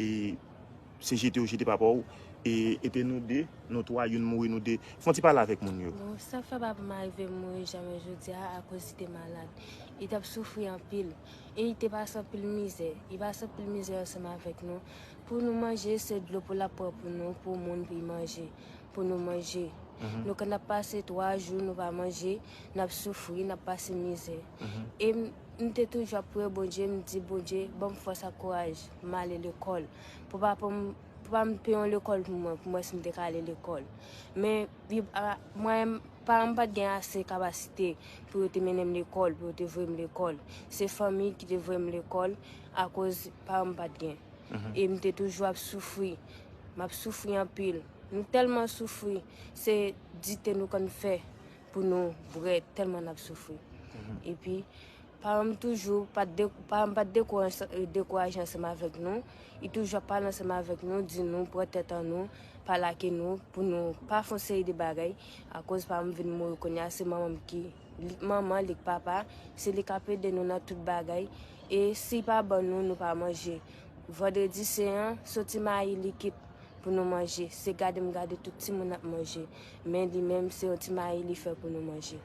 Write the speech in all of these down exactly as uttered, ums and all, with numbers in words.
e, se jete yo jete papa w, e, e te nou de, nou twa, youn mouri, nou de. Fè yon ti pale avèk moun yo. Bon, sa k fè papa m arive mouri jounen jodi a, akoz li te malad. Li t ap soufri anpil. E li te pase anpil mizè. Li pase anpil mizè ansanm avèk nou. Pou nou manje, se dlo pou l ap pran pou nou, pou moun pou l manje, pou nou manje. Nou konn ap pase twa jou, nou pa manje, n ap soufri, n ap pase mizè. E m, m te toujou ap priye Bondye, m di, Bondye, ban m fòs ak kouraj, m ale lekòl. Pou papa m, pou papa m peye yon lekòl pou mwen, pou m wè si m te ka ale lekòl. Men, li, a, mwen, paran m pa t gen ase kapasite pou yo te mennen m lekòl, pou yo te voye m lekòl. Se fanmi ki te voye m lekòl, akoz paran m pa t gen. E m te toujou ap soufri. M ap soufri anpil. Nou tèlman soufri, se dite nou konn fè pou nou bwè, tèlman n ap soufri. Epi, paran m toujou pa t de, paran m pa t dekouraje, dekouraje ansanm avèk nou. Li toujou ap pale ansanm avèk nou, di nou pran tèt an nou, pa lage nou, pou nou pa fè yon seri de bagay. Akoz paran m vin mouri kounye a, se manman m ki, li k manman, li k papa, se li k ap ede nou nan tout bagay. E si l pa ban nou, nou pa manje. Vandredi sen an, soti mayi likit pou nou manje. Se gade m gade tout timoun ap manje. Men li menm, se yon ti mayi li fè pou nou manje.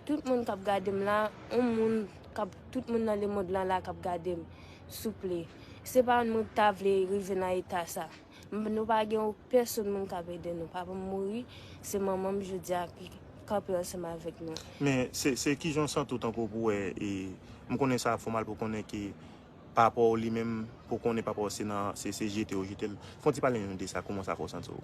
Tout moun k ap gade m la, yon moun k ap, tout moun nan lemonn lan la k ap gade m, souple. Se pa nou k ta vle rive nan eta sa. M, nou pa gen yon pèsonn moun k ap ede nou. Papa m mouri, se manman m jodi a ki kanpe ansanm avèk nou. Men se, se kijan w santi w tankou pou wè, e, m konnen sa ap fè w mal pou konnen ke papa w li menm, pou konnen papa w se nan, se, se jete yo jete l. Fè yon ti pale nou de sa, kòman sa fè w santi w?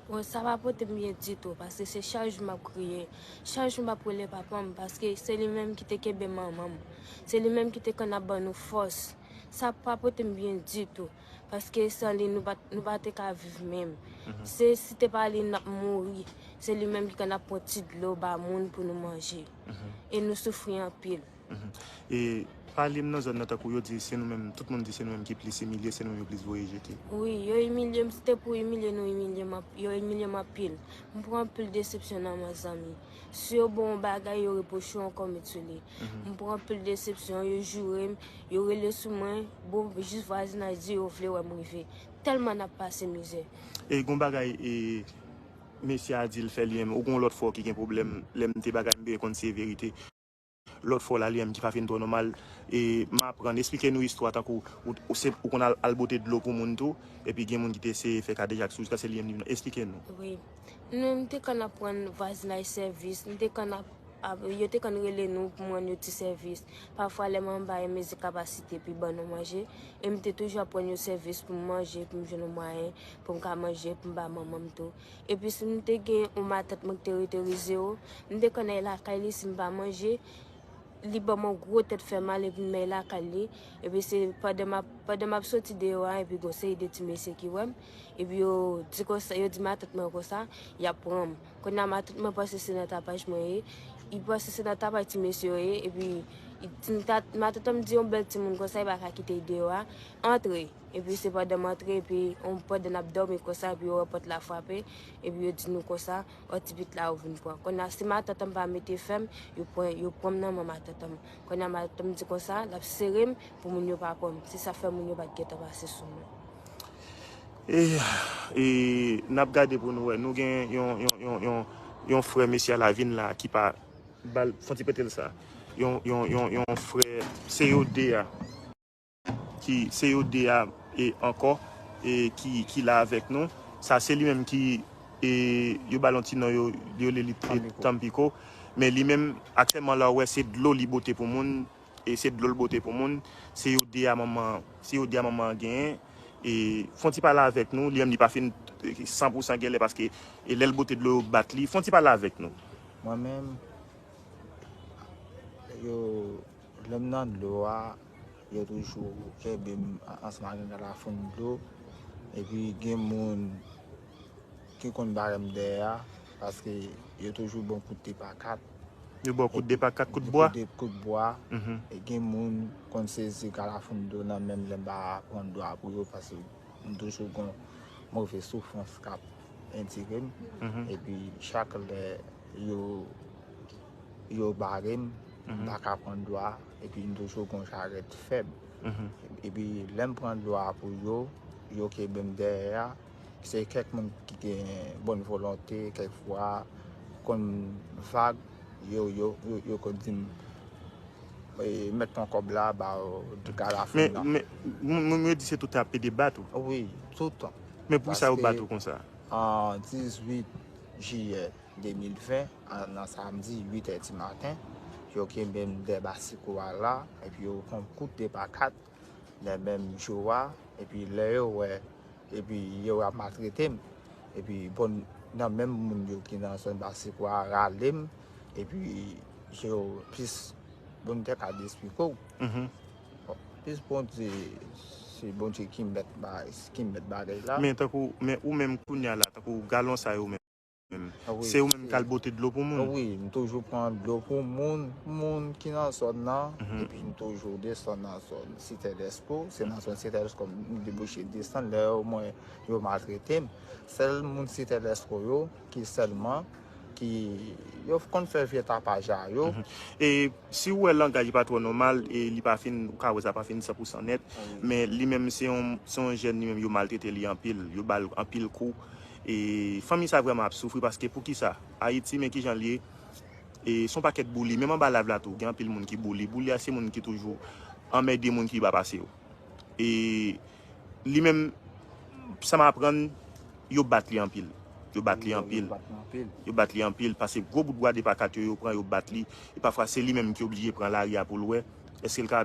Bon, sa pa pote m byen ditou, paske se chak jou m ap kriye. Chak jou m ap rele papa m, paske se li menm ki te kenbe manman m. Se li menm ki te konn ap ban nou fòs. Sa pa pote m byen ditou, paske san li, nou pa, nou pa te ka viv menm. Se, si te pa li, n ap mouri. Se li menm ki konn ap pran ti dlo ba moun pou nou manje. E nou soufri anpil. E pale m nan zòn nan, tankou yo di se nou menm, tout moun di se nou menm ki plis imilye, se nou menm yo plis voye jete. Wi, yo imilye m, si te pou imilye nou, imilye m anp-, yo imilye m anpil. M pran anpil desepsyon nan men zanmi. Si yo ba w yon bagay, yo repwoche w ankò met sou li. M pran anpil desepsyon, yo joure m, yo rele sou mwen, bon, jis vwazinaj di yo vle wè m rive. Tèlman n ap pase mizè. E gon bagay, e, mesye a di l fè li menm, ou gon lòt frè w ki gen pwoblèm, lè m te bagay m te konn se verite. Lòt frè w la li menm ki pa fin twò nòmal, e, m aprann, esplike nou istwa tankou, ou, ou se, ou konn al, al pote dlo pou moun tou, epi gen moun ki te eseye fè kadejak sou, jiskaske li menm li vin, esplike nou. Wi. Nou, m te konn ap rann vwazinaj sèvis, m te konn ap, ap, yo te konn rele nou pou m rann yo ti sèvis. Pafwa, lè m anba yon mezi kapasite, epi ban nou manje, e m te toujou ap rann yo sèvis pou m manje, pou m jwenn yon mwayen, pou m ka manje, pou m ba manman m tou. Epi si m te gen yon matant mwen ki te rete ri zewo, m te konn al lakay li, si m pa manje, li ban m yon gwo tèt fè mal, epi m al lakay li. Epi se pandan m ap, pandan m ap soti deyò a, epi gon seri de ti mesye ki wè m, epi yo di konsa, yo di matant mwen konsa, y ap pran m. Kounye a matant mwen panse se nan tapaj mwen ye, li panse se nan tapaj ti mesye yo ye, epi li di, matant mwen di yon bèl timoun konsa, li pa ka kite l deyò a, antre. Epi se pandan m antre, epi yon, pandan n ap dòmi konsa, epi yo wè pòt la frape, epi yo di nou konsa, ò, ti pitit la yo vin pran. Kounye a, si matant an pa mete fèm, yo pran, yo pran m nan men matant an. Kounye a, matant an di konsa, l ap sere m pou moun yo pa pran m. Se sa fè moun yo pa t gentan pase sou mwen. E, e n ap gade pou nou wè. Nou gen yon, yon, yon, yon, yon frè mesye a la vin la ki pa ba l, fè yon ti prete l sa. Yon, yon, yon, yon frè, se yo de a. Ki se yo de a, e, ankò, e, ki, ki la avèk nou. Sa se li menm ki, e, yo ba l yon ti non, yo, yo rele li, e, Tampico. Men li menm, aktyèlman la, w wè se dlo li pote pou moun, e se dlo l pote pou moun. Se yo de a manman, se yo de a manman an genyen. E fè yon ti pale avèk nou, li menm li pa fin, e, san pou san genlè paske, e, lè l pote dlo yo bat li. Fè yon ti pale avèk nou. Mwen menm, yo, lè m nan dlo a, yo toujou kenbe m ansanm ak yon galafonn dlo. Epi gen moun ki konn bare m dèyè a, paske yo toujou ban m kout de pa kat. Yo ba w kout de pa kat, kout bwa? Kout bwa. E gen moun konn sezi galafonn dlo nan men m lè m pa pran dlo a pou yo, paske m toujou gon move soufrans k ap endire m. Epi chak lè yo, yo bare m, m pa ka pran dlo a, epi m toujou gon jarèt fèb. Epi lè m pran dlo a pou yo, yo kenbe m dèyè a. Se kèk moun ki gen bòn volonte, kèk fwa konn vag, yo, yo, yo, yo konn di m, e, mèt pran kòb la, ba w, gala fin Men, nan. Men, moun moun yo di se tout tan ap pede bat ou. Wi, toutan. Men poukisa yo Paske- bat ou konsa? An dizuit jiyè de mil ven, an, nan samdi, uit è di maten, yo kenbe m dèyè basikò a la, epi yo pran m kout de pa kat, nan menm jou a, epi lè yo wè, epi yo ap maltrete m, epi bon, nan menm moun yo ki nan zòn basikò a rale m, epi yo plis, bon, m te ka esplike w. Mhm. Bon, plis Bondye, se Bondye ki mèt ba-, ki mèt bagay la. Men tankou, men ou menm kounye a la, tankou galon sa yo menm. Ah wi, Se ou menm se- k al pote dlo pou moun. Wi, m toujou pran dlo pou moun, moun ki nan zòn nan, Mhm. epi m toujou desann nan zòn Site Lèspo. Se nan zòn Site Lèspo m debouche desann, lè yo mwen yo maltrete m. Sèl moun Site Lèspo yo ki sèlman ki yo konn fè vye tapaj a yo. Mhm. E si w wè langaj li pa twò nòmal, e li pa fin, ou ka wè sa pa fin san pou san nèt, men li menm se yon, se yon jèn li menm yo maltrete li anpil, yo ba l anpil kou. E fanmi sa vrèman ap soufri paske poukisa? Ayiti, men kijan li ye, e se yon pakèt bouli, menm anba live la tou, gen anpil moun ki bouli. Bouli a se moun ki toujou anmède moun ki ba pase yo. E li menm, sa m aprann, yo bat li anpil. Yo bat li anpil. Yo bat m anpil. Yo bat li anpil, paske gwo bout bwa de pa kat yo, yo pran, yo bat li. E pafwa, se li menm ki oblije pran lari a pou l wè èske l ka